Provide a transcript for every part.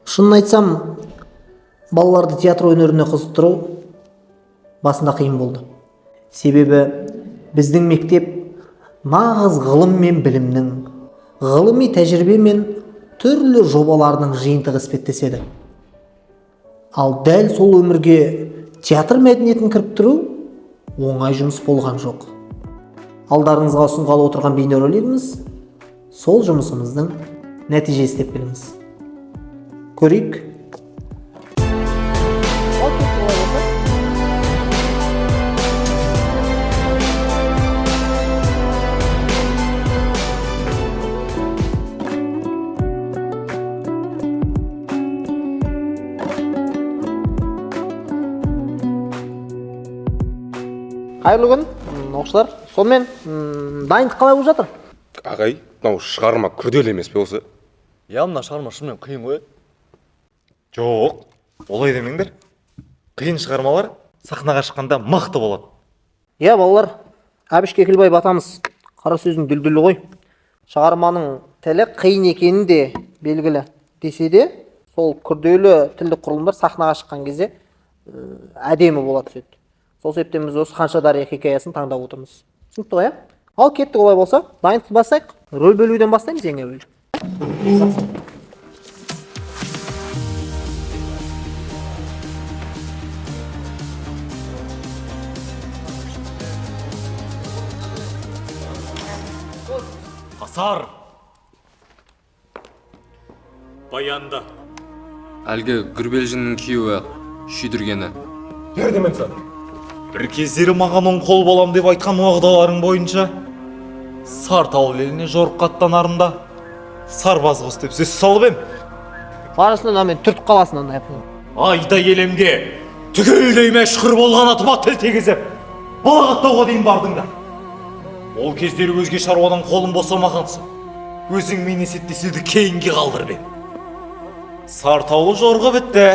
Шынын айтсам, балаларды театр өнеріне қызықтыру басында қиын болды. Себебі біздің мектеп нағыз ғылым мен білімнің, ғылыми тәжірибе мен түрлі жобалардың жиынтығы іспеттеседі. Ал дәл сол өмірге театр мәдениетін кіріктіру оңай жұмыс болған жоқ. Алдарыңызға ұсынғалы отырған бейнеролигіміз сол жұмысымыздың нәтижесі деп біліңіз. Көрейік. Қайырлы күн, оқушылар. Сонымен, дайындық қалай болып жатыр? Ағай, мынау шығарма күрделі емес пе осы? Иә, мына шығарма шынымен қиын ғой. Жоқ, олай демеңдер. Қиын шығармалар сахнаға шыққанда мықты болады. Иә, балалар, Әбіш Кекілбай батамыз қара сөздің дүлдүлі ғой. Шығарманың тілі қиын екені де белгілі. Десе де, сол күрделі тілдік құрылымдар сахнаға шыққан кезде әдемі бола түседі. Сол себептен біз осы Ханша Дария хикаясын таңдап отырмыз. Түсінікті ғой, иә? Ал кеттік олай болса, дайындықты бастайық. Рөл бөлуден бастаймыз ең әуелі. Қасар! Баянда. Әлгі Гүрбелжіннің күйеуі шүйдіргені. Бір кездері маған оң қол болам деп айтқан уағдаларың бойынша Сартаул еліне жорыққа аттанарымда сарбаз қос деп сөз салып ем. Барысында мына мен түртіп қаласың андай. Айда елемге түгелдей мәшһүр болған атыма тіл тигізіп, балағаттауға дейін бардың да. Ол кездері өзге шаруадан қолым босамағансың. Өзіңмен есептесуді кейінге қалдырып ем. Сартаулы жорығы бітті.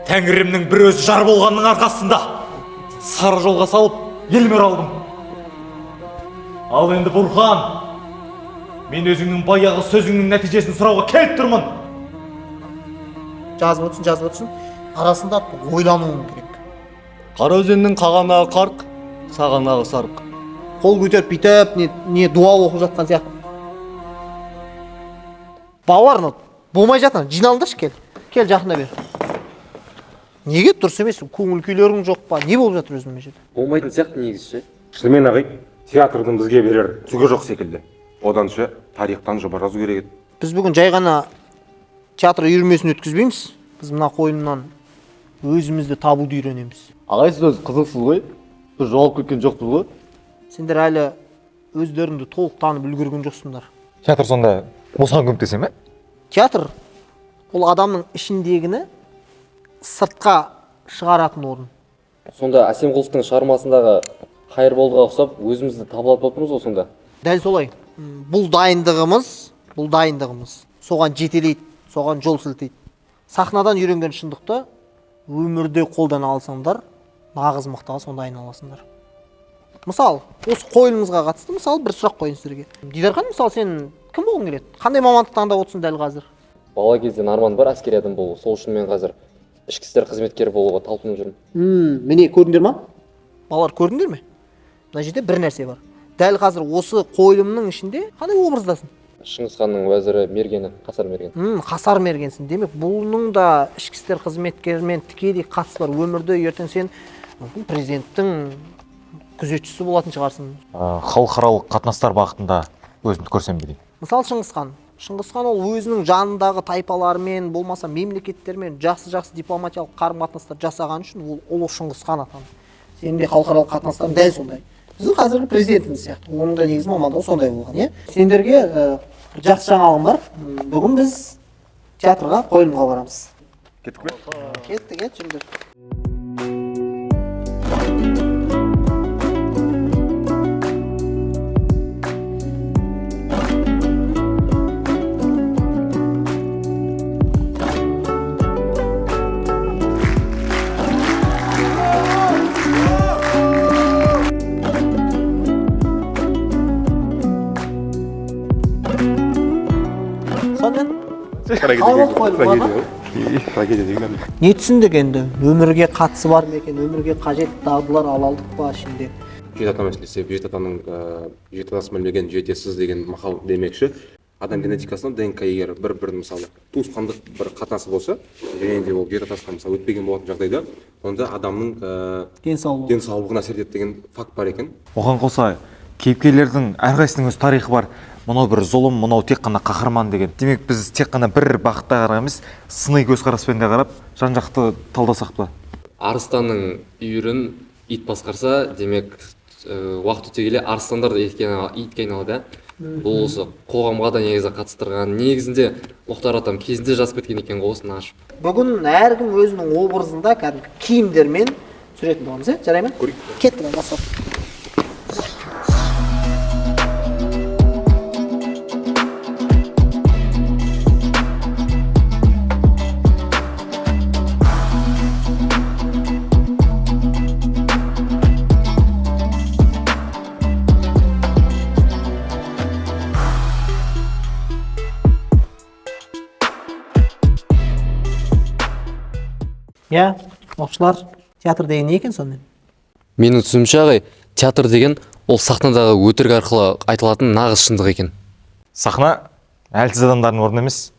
Тәңірімнің бір өзі жар болғанның арқасында сары жолға салып еліме оралдым. Ал енді Бұрхан, мен өзіңнің баяғы сөзіңнің нәтижесін сұрауға келіп тұрмын. Жазып отырсын, жазып отырсын. Арасында ойлануың керек. Қара өзеннің қағанағы қарқ, сағанағы сарқ. Қол көтеріп бүйтіп не дуа оқып жатқан сияқты. Балалар, мынау болмай жатыр, жиналыңдаршы, кел. Кел, жақында бер. Неге дұрыс емес? Көңіл күйлерің жоқ па? Не болып жатыр өзің мына жерде? Болмайтын сияқты негізі ше. Шынымен, ағай, театрдың бізге берер түгі жоқ секілді. Оданша тарихтан жоба жазу керек еді. Біз бүгін жай ғана театр үйірмесін өткізбейміз. Біз мына қойылымнан өзімізді табуды үйренеміз. Ағай, сіз өзі қызықсыз ғой. Біз жоғалып кеткен жоқпыз ғой. Сендер әлі өздеріңді толық танып үлгерген жоқсыңдар. Театр сонда осыған көмектесе ме? Театр ол адамның ішіндегіні сыртқа шығаратын орын. Сонда Әсемқұловтың шығармасындағы Қайырболдыға ұқсап өзімізді табылады болып тұрмыз ғой сонда. Дәл солай. Бұл дайындығымыз, бұл дайындығымыз соған жетелейді, соған жол сілтейді. Сахнадан үйренген шындықты өмірде қолдана алсаңдар, нағыз мықтыға сонда айналасыңдар. Мысал, осы қойылымызға қатысты мысал бір сұрақ қояйын сіздерге. Дидархан, мысал, сен кім болғың келеді? Қандай мамандық таңдап отырсың дәл қазір? Бала кезден арман бар әскери адам болу. Сол үшін мен қазір ішкі істер қызметкері болуға талпынып жүрмін. Міне көрдіңдер ма? Балалар, көрдіңдер ме? Мына жерде бір нәрсе бар. Дәл қазір осы қойылымның ішінде қандай образдасың? Шыңғыс ханның уәзірі мергені, Қасар мерген. Қасар мергенсің. Демек, бұның да ішкі істер қызметкерімен тікелей қатысы бар. Өмірде ертең сен мүмкін президенттің күзетшісі болатын шығарсың. Халықаралық қатынастар бағытында өзімді көрсем деймін. Мысал, Шыңғыс хан. Шыңғыс хан ол өзінің жанындағы тайпаларымен, болмаса мемлекеттермен жақсы-жақсы дипломатиялық қарым-қатынастар жасаған үшін ол ұлы Шыңғыс хан атанды. Сенің де халықаралық қатынастарың дәл сондай. Біздің қазіргі президентіміз сияқты. Оның да негізгі мамандығы сондай болған, иә? Сендерге жақсы жаңалығым бар. Бүгін біз театрға қойылымға барамыз. Кеттік пе? Кеттік, иә, жүріңдер. Сонымен, Қалай болды қойылым, Трагедия ғой. Трагедия деген. Не түсіндік енді? Өмірге қатысы бар ма екен, өмірге қажет дағдылар ала алдық па ішінде? Жеті ата мәселесі, жеті атаның, жеті атасын білмеген жетесіз деген мақал демекші, адам генетикасында ДНК егер бір бірін, мысалы, туысқандық бір қатынасы болса және де ол жеті атасынан, мысалы, өтпеген болатын жағдайда, онда адамның денсаулығы денсаулығына әсер етеді деген факт бар екен. Оған қоса кейіпкерлердің әрқайсысының өз тарихы бар. Мынау бір зұлым, мынау тек қана қаһарман деген. Демек, біз тек қана бір бағытта қарап емес, сыни көзқараспен де қарап, жан жақты талдасақ та. Арыстанның үйірін ит басқарса, демек, уақыт өте келе арыстандар да итке айналады, иә. Бұл осы қоғамға да негізі қатыстырған. Негізінде Мұхтар атам кезінде жазып кеткен екен ғой осыны ашып. Бүгін әркім өзінің образында кәдімгі киімдермен түсіретін боламыз, иә? Жарай ма? Кеттік, ал, бастап. Иә, оқушылар, театр деген не екен сонымен? Менің түсінуімше, ағай, театр деген ол сахнадағы өтірік арқылы айтылатын нағыз шындық екен. Сахна әлсіз адамдардың орны емес,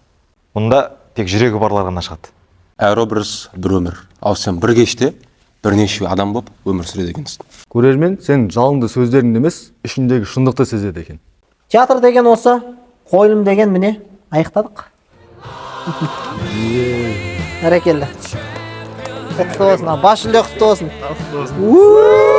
мұнда тек жүрегі барлар ғана шығады. Әр образ бір өмір, ал сен бір кеште бірнеше адам болып өмір сүреді екенсің. Көрермен сен жалынды сөздеріңді емес, ішіндегі шындықты сезеді екен. Театр деген осы, қойылым деген міне, аяқтадық. Бәрекелді, құтты болсын! Бас жүлде құтты болсын!